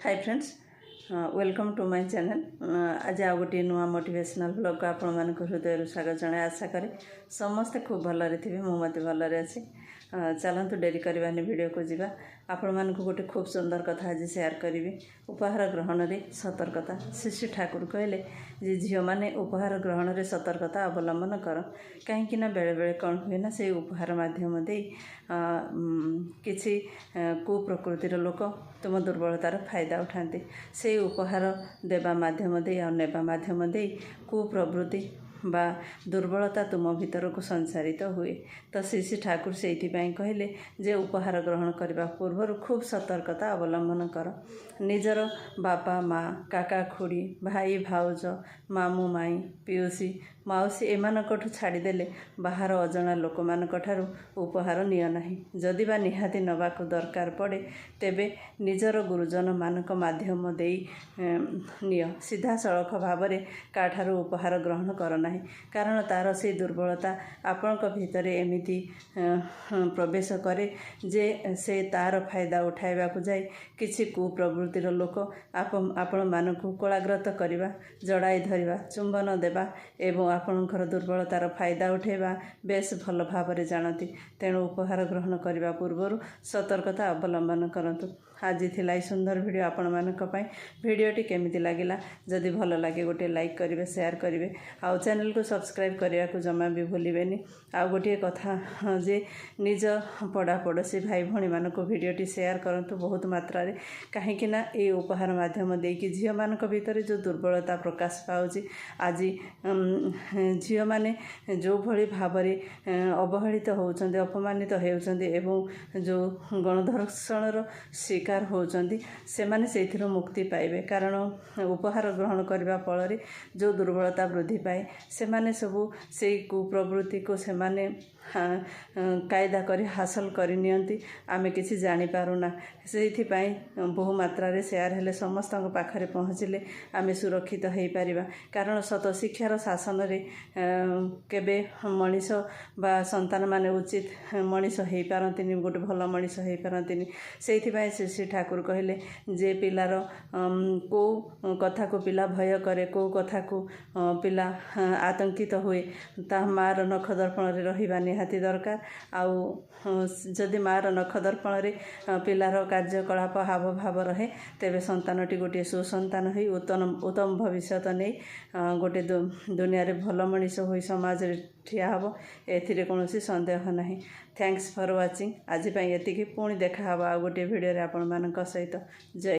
Hi friends, welcome to my channel. ଆଜି ଆଉ ଗୋଟିଏ ନୂଆ ମୋଟିଭେସନାଲ୍ ବ୍ଲଗ୍କୁ ଆପଣମାନଙ୍କୁ ହୃଦୟରୁ ସ୍ୱାଗତ ଜଣାଏ। ଆଶା କରେ ସମସ୍ତେ ଖୁବ୍ ଭଲରେ ଥିବେ। ମୁଁ ମଧ୍ୟ ଭଲରେ ଅଛି। ଚାଲନ୍ତୁ, ଡେରି କରିବାନି, ଭିଡ଼ିଓକୁ ଯିବା। ଆପଣମାନଙ୍କୁ ଗୋଟେ ଖୁବ୍ ସୁନ୍ଦର କଥା ଆଜି ସେୟାର କରିବି। ଉପହାର ଗ୍ରହଣରେ ସତର୍କତା। ଶ୍ରୀ ଶ୍ରୀ ଠାକୁର କହିଲେ ଯେ ଝିଅମାନେ ଉପହାର ଗ୍ରହଣରେ ସତର୍କତା ଅବଲମ୍ବନ କର। କାହିଁକି ନା ବେଳେବେଳେ କ'ଣ ହୁଏ ନା, ସେଇ ଉପହାର ମାଧ୍ୟମ ଦେଇ କିଛି କୁପ୍ରକୃତିର ଲୋକ ତୁମ ଦୁର୍ବଳତାର ଫାଇଦା ଉଠାନ୍ତି। ସେଇ ଉପହାର ଦେବା ମାଧ୍ୟମ ଦେଇ ଆଉ ନେବା ମାଧ୍ୟମ ଦେଇ କୁପ୍ରବୃତ୍ତି ବା ଦୁର୍ବଳତା ତୁମ ଭିତରକୁ ସଞ୍ଚାରିତ ହୁଏ। ତ ଶ୍ରୀ ଶ୍ରୀ ଠାକୁର ସେଇଥିପାଇଁ କହିଲେ ଯେ ଉପହାର ଗ୍ରହଣ କରିବା ପୂର୍ବରୁ ଖୁବ୍ ସତର୍କତା ଅବଲମ୍ବନ କର। ନିଜର ବାପା, ମା, କାକା, ଖୁଡ଼ି, ଭାଇ, ଭାଉଜ, ମାମୁଁ, ମାଇଁ, ପିଉସୀ, ମାଉସୀ ଏମାନଙ୍କଠୁ ଛାଡ଼ିଦେଲେ ବାହାର ଅଜଣା ଲୋକମାନଙ୍କ ଠାରୁ ଉପହାର ନିଅ ନାହିଁ। ଯଦି ବା ନିହାତି ନେବାକୁ ଦରକାର ପଡ଼େ, ତେବେ ନିଜର ଗୁରୁଜନମାନଙ୍କ ମାଧ୍ୟମ ଦେଇ ନିଅ। ସିଧାସଳଖ ଭାବରେ କାହାଠାରୁ ଉପହାର ଗ୍ରହଣ କର ନାହିଁ। କାରଣ ତା'ର ସେଇ ଦୁର୍ବଳତା ଆପଣଙ୍କ ଭିତରେ ଏମିତି ପ୍ରବେଶ କରେ ଯେ ସେ ତା'ର ଫାଇଦା ଉଠାଇବାକୁ ଯାଇ କିଛି କୁପ୍ରବୃତ୍ତିର ଲୋକ ଆପଣମାନଙ୍କୁ କୋଳାଗ୍ରତ କରିବା, ଜଡ଼ାଇ ଧରିବା, ଚୁମ୍ବନ ଦେବା ଏବଂ ଆପଣଙ୍କର ଦୁର୍ବଳତାର ଫାଇଦା ଉଠାଇବା ବେଶ ଭଲ ଭାବରେ ଜାଣନ୍ତି। ତେଣୁ ଉପହାର ଗ୍ରହଣ କରିବା ପୂର୍ବରୁ ସତର୍କତା ଅବଲମ୍ବନ କରନ୍ତୁ। ଆଜି ଥିଲା ଏଇ ସୁନ୍ଦର ଭିଡ଼ିଓ ଆପଣମାନଙ୍କ ପାଇଁ। ଭିଡ଼ିଓଟି କେମିତି ଲାଗିଲା? ଯଦି ଭଲ ଲାଗେ, ଗୋଟିଏ ଲାଇକ୍ କରିବେ, ସେୟାର କରିବେ ଆଉ ଚ୍ୟାନେଲକୁ ସବସ୍କ୍ରାଇବ୍ କରିବାକୁ ଜମା ବି ଭୁଲିବେନି। ଆଉ ଗୋଟିଏ କଥା ଯେ ନିଜ ପଡ଼ା ପଡ଼ୋଶୀ ଭାଇ ଭଉଣୀମାନଙ୍କୁ ଭିଡ଼ିଓଟି ସେୟାର କରନ୍ତୁ ବହୁତ ମାତ୍ରାରେ। କାହିଁକି ନା ଏଇ ଉପହାର ମାଧ୍ୟମ ଦେଇକି ଝିଅମାନଙ୍କ ଭିତରେ ଯେଉଁ ଦୁର୍ବଳତା ପ୍ରକାଶ ପାଉଛି, ଆଜି ଝିଅମାନେ ଯେଉଁଭଳି ଭାବରେ ଅବହେଳିତ ହେଉଛନ୍ତି, ଅପମାନିତ ହେଉଛନ୍ତି ଏବଂ ଯେଉଁ ଗଣଧର୍ଷଣର ଶିକାର ହେଉଛନ୍ତି, ସେମାନେ ସେଇଥିରୁ ମୁକ୍ତି ପାଇବେ। କାରଣ ଉପହାର ଗ୍ରହଣ କରିବା ଫଳରେ ଯେଉଁ ଦୁର୍ବଳତା ବୃଦ୍ଧି ପାଏ, ସେମାନେ ସବୁ ସେଇ କୁପ୍ରବୃତ୍ତିକୁ ସେମାନେ କାଇଦା କରି ହାସଲ କରିନିଅନ୍ତି, ଆମେ କିଛି ଜାଣିପାରୁନା। ସେଇଥିପାଇଁ ବହୁ ମାତ୍ରାରେ ସେୟାର ହେଲେ, ସମସ୍ତଙ୍କ ପାଖରେ ପହଞ୍ଚିଲେ ଆମେ ସୁରକ୍ଷିତ ହେଇପାରିବା। କାରଣ ସତ ଶିକ୍ଷାର ଶାସନରେ କେବେ ମଣିଷ ବା ସନ୍ତାନମାନେ ଉଚିତ ମଣିଷ ହେଇପାରନ୍ତିନି, ଗୋଟେ ଭଲ ମଣିଷ ହେଇପାରନ୍ତିନି। ସେଇଥିପାଇଁ ଶ୍ରୀ ଶ୍ରୀ ଠାକୁର କହିଲେ ଯେ ପିଲାର କେଉଁ କଥାକୁ ପିଲା ଭୟ କରେ, କେଉଁ କଥାକୁ ପିଲା ଆତଙ୍କିତ ହୁଏ, ତାହା ମାଆର ନଖ ଦର୍ପଣରେ ରହିବା ନିହାତି ଦରକାର। ଆଉ ଯଦି ମାଆର ନଖ ଦର୍ପଣରେ ପିଲାର କାର୍ଯ୍ୟକଳାପ, ହାବଭାବ ରହେ, ତେବେ ସନ୍ତାନଟି ଗୋଟିଏ ସୁସନ୍ତାନ ହୋଇ ଉତ୍ତମ ଭବିଷ୍ୟତ ନେଇ ଗୋଟେ ଦୁନିଆରେ ଭଲ ମଣିଷ ହୋଇ ସମାଜରେ ଠିଆ ହେବ, ଏଥିରେ କୌଣସି ସନ୍ଦେହ ନାହିଁ। Thanks for watching. ଆଜି ପାଇଁ ଏତିକି। ପୁଣି ଦେଖାହେବ ଆଉ ଗୋଟିଏ ଭିଡ଼ିଓରେ ଆପଣମାନଙ୍କ ସହିତ। ଜୟ